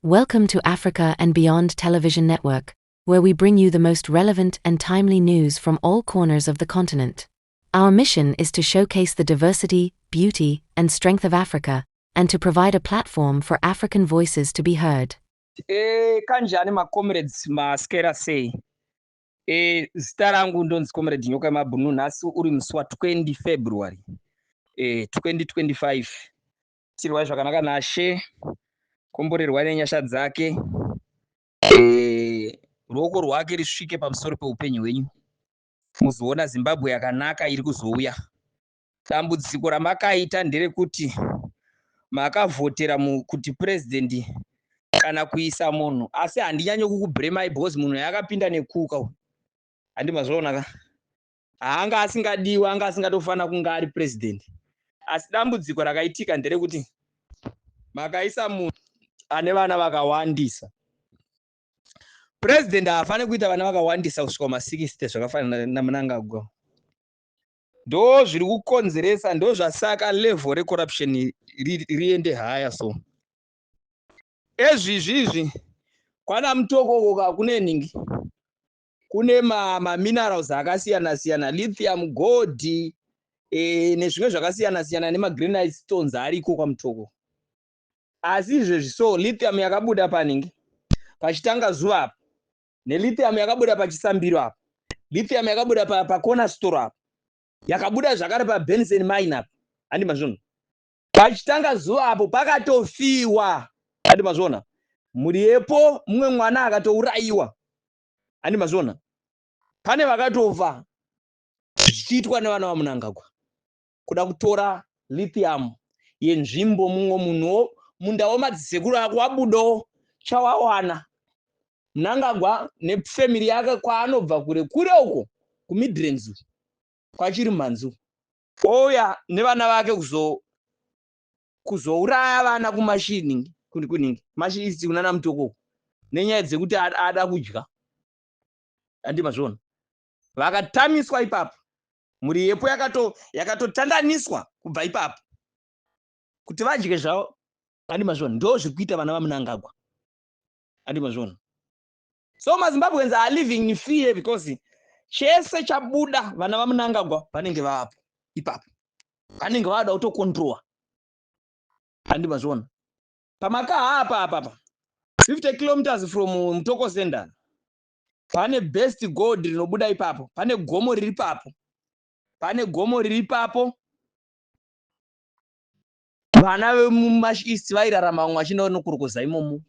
Welcome to Africa and Beyond Television Network, where we bring you the most relevant and timely news from all corners of the continent. Our mission is to showcase the diversity, beauty, and strength of Africa, and to provide a platform for African voices to be heard. Kanjani macomrades, maswera sei? Zita rangu ndonzi Comrade Nyoka Yemabhunu. Nhasi uri musi wa20 February 2025. Tirwai zvakanaka nashe, komborerwai nenyasha dzake, ruoko rwake risvike pamusoro peupenyu hwenyu, muzoona Zimbabwe yakanaka iri kuzouya. Dambudziko ramakaita nderekuti makavhotera kuti purezidendi kana kuisa munhu, asi handinyanyi kukubhuremai because munhu yakapinda nekuka, handi mazviona ka? Haanga asingadiwi, anga asingatofanira kunge ari purezidendi, asi dambudziko rakaitika nderekuti makaisa munhu ane vana vakawandisa. Purezidendi haafaniri kuita vana vakawandisa kusvika kuma60 zvakafanana naMnangagwa. Ndo zviri kukonzeresa, ndo zvasaka level recorruption riende haya. So ezvizvizvi kwana Mutoko kune nhingi, kune maminerals akasiyana siyana, lithium, gold nezvimwe zvakasiyana siyana, nemagranite stones ariko kwaMutoko. Asi izvezvi so lithium yakabuda paningi pachitanga zuva apa, nelithium yakabuda pachisambiro apa, lithium yakabuda pakona store apa, yakabuda zvakare paBenson Mine apa, handi mazvona? Pachitanga zuva apo pakatofiwa, handi mazvona? Mhuri yepo, mumwe mwana akatourayiwa, handi mazvona? Pane vakatofa zvichiitwa nevana vaMnangagwa kuda kutora lithium yenzvimbo. Mumwe munhuwo munda wemadzisekuru ako wabudawo chawawana. Mnangagwa nefamily yake kwaanobva kure kure uko kuMidlands, kwachiri mhanzu, ouya nevana vake kuzouraya vana kumashini kuningi Mash East kunana Mutoko nenyaya dzekuti ada kudya, handi mazviona? Vakatamiswa ipapo, mhuri yepo yakatotandaniswa kubva ipapo kuti vadye zvavo, handi mazviona? Ndo zviri kuita vana vaMnangagwa, handi mazviona? So maZimbabweans are living in fear because chese chabuda, vana vaMnangagwa vanenge vapo ipapo, vanenge vada kutokontrowa, handi mazviona? Pamakaha apa apapa, 50 kilometers from Mutoko Center, pane best gold rinobuda ipapo. Pane gomo riri papo, pane gomo riri papo. Vana vemuMash East vairarama, vamwe vachienda nokorokoza imomo,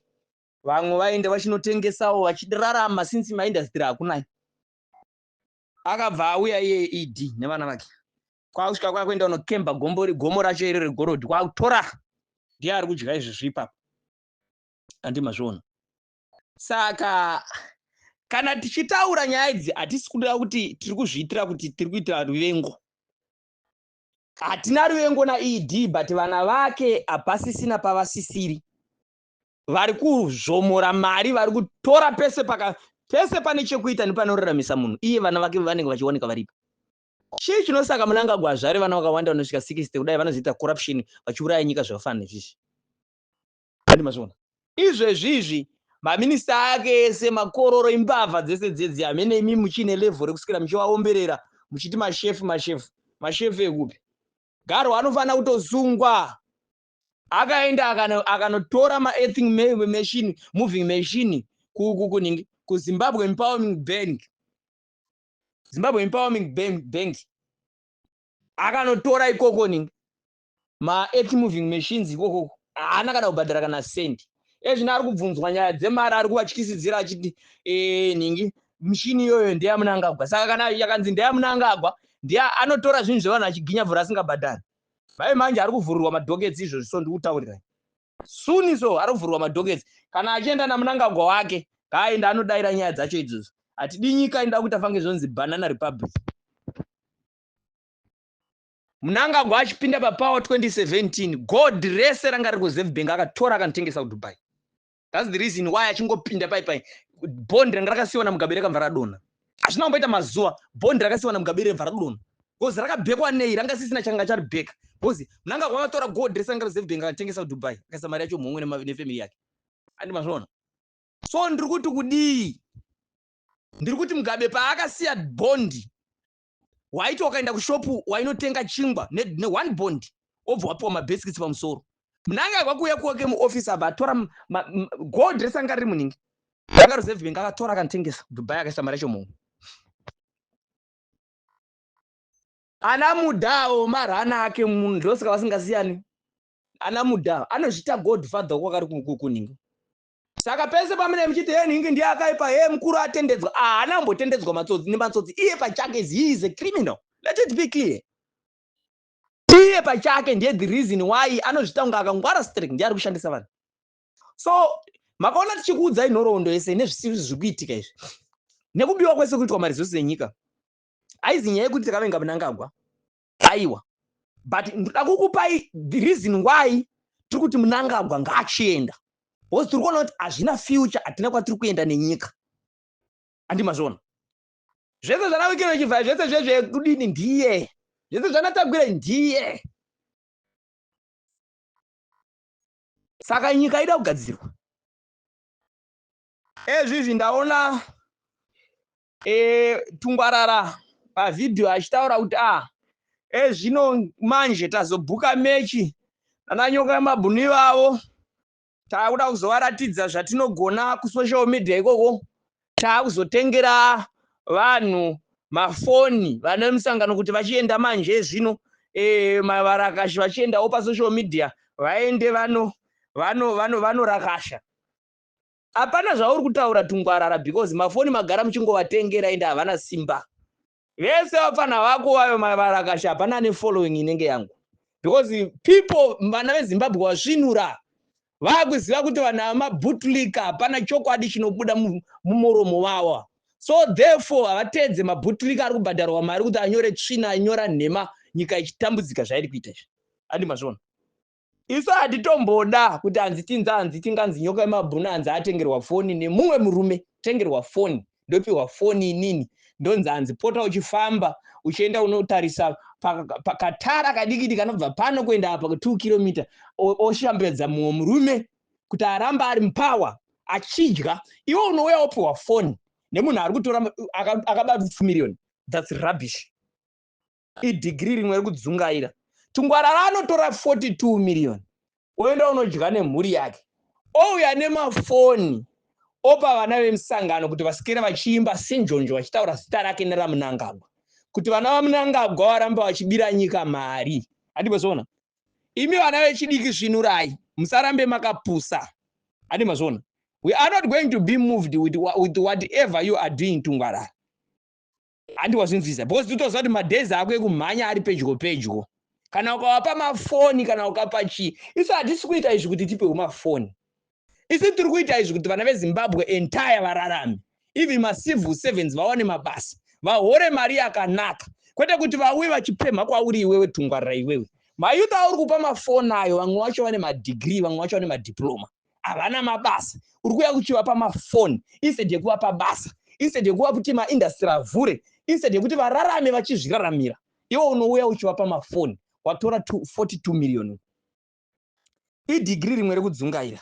vamwe vaenda vachinotengesawo vachirarama, since maindustry hakunai. Akabva auya iye ED nevana vake, kwakusvika kwakuenda kunokemba gomo racho iri regorodhi, kwakutora, ndiye ari kudya izvezvi ipapo, handi mazviona? Saka kana tichitaura nyaya idzi, hatisi kuda kuti tiri kuzviitira kuti tiri kuitira ruvengo. Hatina ruvengo naED, but vana vake hapasisina pavasisiri, vari kuzvomora mari, vari kutora pese paka pese pane chekuita nepanoraramisa munhu. Iye vana vake vanenge vachiwanika varipo. Chii chinosaka Mnangagwa azvare vana vakawanda vanosvika 60 kudai, vanozoita corruption vachiuraya nyika zvakafanana nezvizvi, handi mazviona? Izvezvi izvi maminista ake ese makororo, imbavha dzese dzedzi. Hamene imi muchine level rekuswera muchivaomberera muchiti mashefu, mashefu, mashefu ekupi? Garwa anofanira kutosungwa. Akaenda akanotora maearthing machine, moving machine kuningi kuZimbabwe Empowerment Bank, Zimbabwe Empowerment Bank. Akanotora ikoko ningi maearth moving machines ikoko, haana kana kubhadhara kana sendi. Ezvino ari kubvunzwa nyaya dzemari, ari kuvatyisidzira achiti ningi mishini iyoyo ndeyaMnangagwa. Saka kana yakanzi ndeyaMnangagwa, ndiye anotora zvinhu zvevanhu achiginya vhura asingabhadhari. Vai manje ari kuvhurirwa madockets izvozvi, so ndikutaurirai soon, so ari kuvhurirwa madockets. Kana achienda naMnangagwa wake, ngaaenda anodayira nyaya dzacho idzodzo. Hatidi nyika inoda kuita fange zvonzi banana republic. Mnangagwa achipinda papower 2017, gold rese ranga riri kuReserve Bank akatora akanotengesa kuDubai. That's the reason why achingopinda pai bond ranga rakasiyiwa naMugabe rakabva radonha. Hazvina kumboita mazuva, bond rakasiyiwa naMugabe rebva radonha because rakabhekwa nei? Ranga sisina changa charibheka because Mnangagwa akatora gold rese ranga Reserve Bank akatengesa kuDubai, akaisa mari yacho muhomwe nefamily yake. Andi mazviona? So ndiri kuti kudii? Ndiri kuti Mugabe paakasiya bhondi, waiti wakaenda kushopu wainotenga chingwa ne-one bond, obva wapiwa mabhisikitsi pamusoro. Mnangagwa kuuya kwake muofisi, abva atora gold rese anga riri muningi, ranga Reserve Bank, akatora akanotengesa Dubai, akaisa mari yacho muhomwe. Ana Mudhawo marana ake munhu, ndosaka vasingasiyani. Ana Mudhawo anozviita godfather kwakari kuningi. Saka pese pamune muchiti, "He, nhingi ndiye akaipa, he, mukuru atendedzwa," haana kumbotendedzwa matsotsi nematsotsi. Iye pachake he is a criminal, let it be clear. Iye pachake ndiye the reason why anozviita kunge akangwara strict, ndiye ari kushandisa vanhu. So makaona tichikuudzai nhoroondo yese nezvisiri zviri kuitika izvi nekubiwa kwese kuitwa maresources enyika. Aizi nyaya yekuti takavenga Munangagwa, aiwa, but ndoda kukupai the reason why tiri kuti Munangagwa ngaachienda, because tiri kuona kuti hazvina future, hatina kwatiri kuenda nenyika. Handimazviona zvese zvana Wicknell Chivayo, zvese zvezvekudini ndiye, zvese zvana ndiye. Saka nyika ida kugadzirwa. Ezvizvi ndaona Tungwarara pavhidhiyo achitaura kuti a ezvino manje tazobhuka mechi nana Nyoka yemabhunu ivavo, taakuda kuzovaratidza zvatinogona kusocial media ikoko, taakuzotengera vanhu mafoni vane musangano kuti vachienda manje zvino varakashi vachiendawo pasocial media, vaende vanorakasha. Hapana zvauri kutaura, Tungwarara, because mafoni magara muchingovatengera, ende havana simba. Vese vapfana vako vayo varakashi, hapana ane following inenge yangu, because people, vana veZimbabwe vasvinura, vakuziva kuti vanhu vamabootlicker, hapana chokwadi chinobuda mumuromo wavo. So therefore havateedze mabootlicker ari kubhadharwa mari kuti anyore tsvina, anyora nhema, nyika ichitambudzika zvairi kuita izvi. Andi mazviona? Isu hatitomboda kuti hanzi tinzi, hanzi tinganzi Nyoka yemabhunu hanzi atengerwa foni nemumwe murume. Tengerwa foni, ndopiwa foni inini, ndonzi hanzi pota uchifamba uchienda unotarisa pakatara kadikidi kanobva pano kuenda apa 2 kilomita, oshambedza mumwe murume kuti aramba ari mupower achidya. Iwe unouya wopiwa foni nemunhu ari kutora akabata 2 million. That's rubbish. Idhigiri rimwe rekudzungaira. Tungwarara anotora 42 million, oenda unodya nemhuri yake, ouya nemafoni opa vana vemusangano kuti vasikere vachiimba senjonjo, vachitaura zita rake neraMunangagwa, kuti vana vaMunangagwa varambe vachibira nyika mari. Handimazviona? Imi vana vechidiki, svinurai, musarambe makapusa. Handimazviona? We are not going to be moved with whatever you are doing, Tungwarara. Handiwazvinzwisa? Because totoziva kuti madhezi ako ekumhanya ari pedyo pedyo. Kana ukavapa mafoni, kana ukapa chii, isu hatisi kuita izvi kuti tipewo mafoni. Isu tiri kuita izvi kuti vana veZimbabwe entire vararame, even macivil servants vawane mabasa, vahore mari yakanaka, kwete kuti vauye vachipemha kwauri iwewe, Tungwarira. Iwewe, mayouth auri kupa mafoni ayo, vamwe vacho vane madhigiri, vamwe vacho vane madiploma, havana mabasa. Uri kuuya kuchivapa mafoni instead yekuvapa basa, instead yekuva kuti maindustry avhure, instead yekuti vararame vachizviraramira. Iwe unouya uchivapa mafoni, watora 42 million. Idhigiri rimwe rekudzungaira.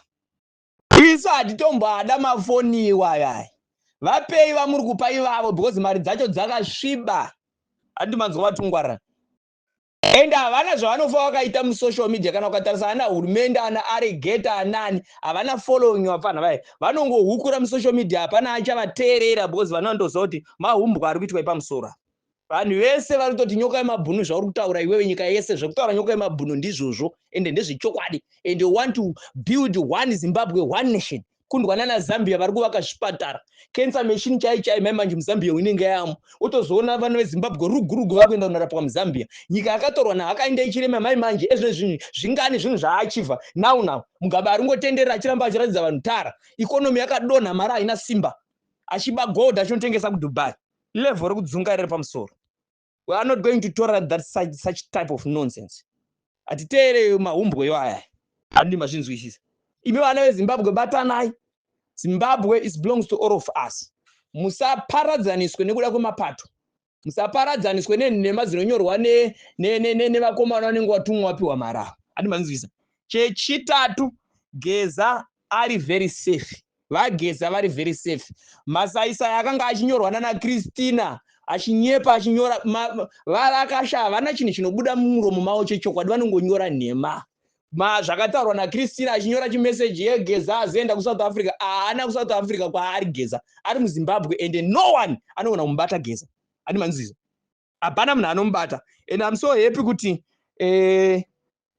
Isu hatitomboada mafoni iwayai. Vapei vamuri kupa ivavo, because mari dzacho dzakasviba. Handi manzwa, vaTungwarara? Ende havana zvavanofa vakaita musocial media. Kana ukatarisa ana hurumende, ana aregeta, anani, havana following. Vapfana vai vanongohukura musocial media, hapana achavateerera, because vanondoziva kuti mahumbwa ari kuitwa ipamusoro. Vanhu vese vari kutoti, "Nyoka yemabhunu, zvauri kutaura iwewe, nyika yese, zvekutaura Nyoka yemabhunu ndizvozvo, ende ndezvechokwadi, and you want to build one Zimbabwe, one nation." Kundwa nana Zambia vari kuvaka zvipatara, cancer machine chai chai mai manje muZambia inenge yamo. Wotozoona vana veZimbabwe rugurugu vakuenda kunorapwa muZambia. Nyika yakatorwa naHakainde Hichilema mai manje ezvino zvinhu zvingani, zvinhu zvaachivha now now. Mugabe ari ngotenderera achiramba achiratidza vanhu tara, economy yakadonha, mari haina simba, achiba gold achinotengesa kuDubai. Level rekudzungaira pamusoro. We are not going to tolerate that such type of nonsense. Hatiteere mahumbweyo aya. Handi mazvinzwisisa? Imi vana veZimbabwe, batanai. Zimbabwe is belongs to all of us. Musaparadzaniswe nekuda kwemapato, musaparadzaniswe nenhema dzinonyorwa nevakomana vanenge vatumwa, vapiwa mari avo. Handi mazvinzwisisa? Chechitatu, Geza. Ari very safe, vaGeza vari very safe. Masaisai akanga achinyorwa nana Christina, achinyepa, achinyora varakasha, havana chinhu chinobuda mumuromo mavo chechokwadi, vanongonyora nhema. Zvakataurwa naChristina achinyora chimeseji yeGeza azoenda kuSouth Africa, haana kuSouth Africa kwaari. Geza ari muZimbabwe and no one anogona kumubata Geza. Andi manzwizo, hapana munhu anomubata. And I'm so happy kuti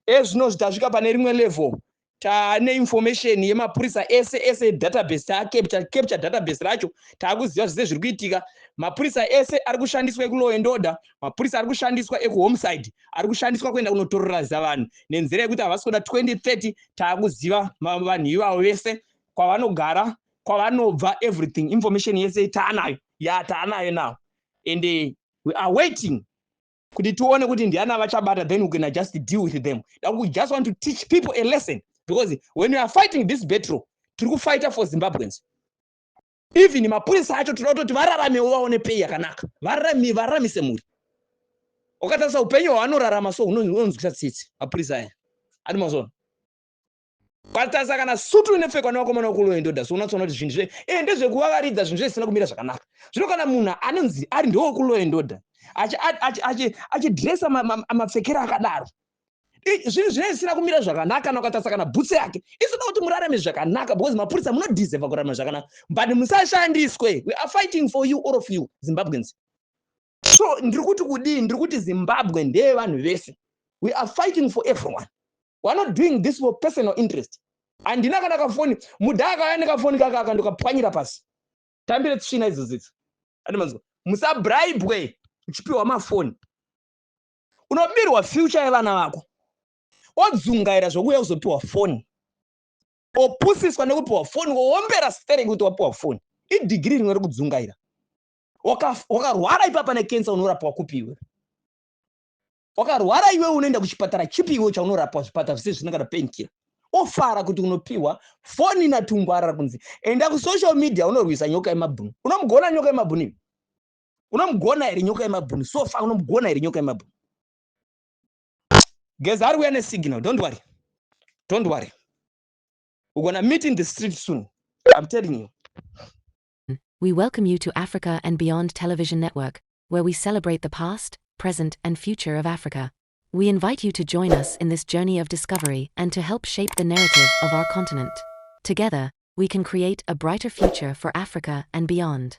ezvinozvi tasvika pane rimwe level, taane information yemapurisa ese ese, database, taacapture capture database racho, taakuziva zvese zviri kuitika. Mapurisa ese ari kushandiswa ekulaw and order, mapurisa ari kushandiswa ekuhomicide, ari kushandiswa kuenda kunotororasa vanhu nenzira yekuti havasi kuda 2030, taakuziva vanhu ivavo vese, kwavanogara, kwavanobva, everything, information yese taanayo, yataanayo now. And we are waiting kuti tione kuti ndiani vachabata, then we can just deal with them. We just want to teach people a lesson, because when we are fighting this battle, tiri kufighta for Zimbabweans. Even mapurisa acho toda kutoti vararamewo, vaone pay yakanaka, vararame, vararamise mhuri. Ukatarisa upenyu hwavanorarama, so unonzwisa tsitsi mapurisa aya. Adi mazona, ukatarisa kana sutu inopfekwa nevakomana vekulaw and order, so unatsoona kuti zvinhu zve ndezvekuvavaridza, zvinhu zvisina kumira zvakanaka. Zvino kana munhu anonzi ari ndewekulaw and order achidresa mapfekero akadaro, zvinhu zvinenge zvisina kumira zvakanaka. Kana ukatarisa kana bhutsu yake isina kuti murarame zvakanaka, because mapurisa munodeserva kurarama zvakanaka, but musashandiswe. We are fighting for you, all of you Zimbabweans. So ndiri kuti kudii? Ndiri kuti Zimbabwe ndeyevanhu vese. We are fighting for everyone. We are not doing this for personal interest. Handina kana kafoni. Mudhaa akauya nekafoni kaka akandokapwanyira pasi. Tambire tsvina idzodzidzi. Andimanzwa, musabribwe uchipiwa mafoni. Unobirwa future yevana vako, odzungaira zvokuuya kuzopiwa foni, opusiswa nekupiwa foni, woombera stereki kuti wapiwa foni. Idhigiri rimwe rekudzungaira. Wakarwara ipapa nekensa, unorapwa kupiwe? Wakarwara iwe, unoenda kuchipatara chipi iwe chaunorapwa? Zvipatara zvise zvisina kana painkiller. Ofara kuti unopiwa foni natungwarara kunzi enda kusocial media unorwisa Nyoka yemabhunu. Unomugona Nyoka yemabhunu iwe? Unomugona here Nyoka yemabhunu? So far unomugona here Nyoka yemabhunu? Geza ari kuuya nesignal. Don't worry, don't worry, we're gonna meet in the street soon, I'm telling you. We welcome you to Africa and Beyond Television Network, where we celebrate the past, present, and future of Africa. We invite you to join us in this journey of discovery and to help shape the narrative of our continent. Together, we can create a brighter future for Africa and beyond.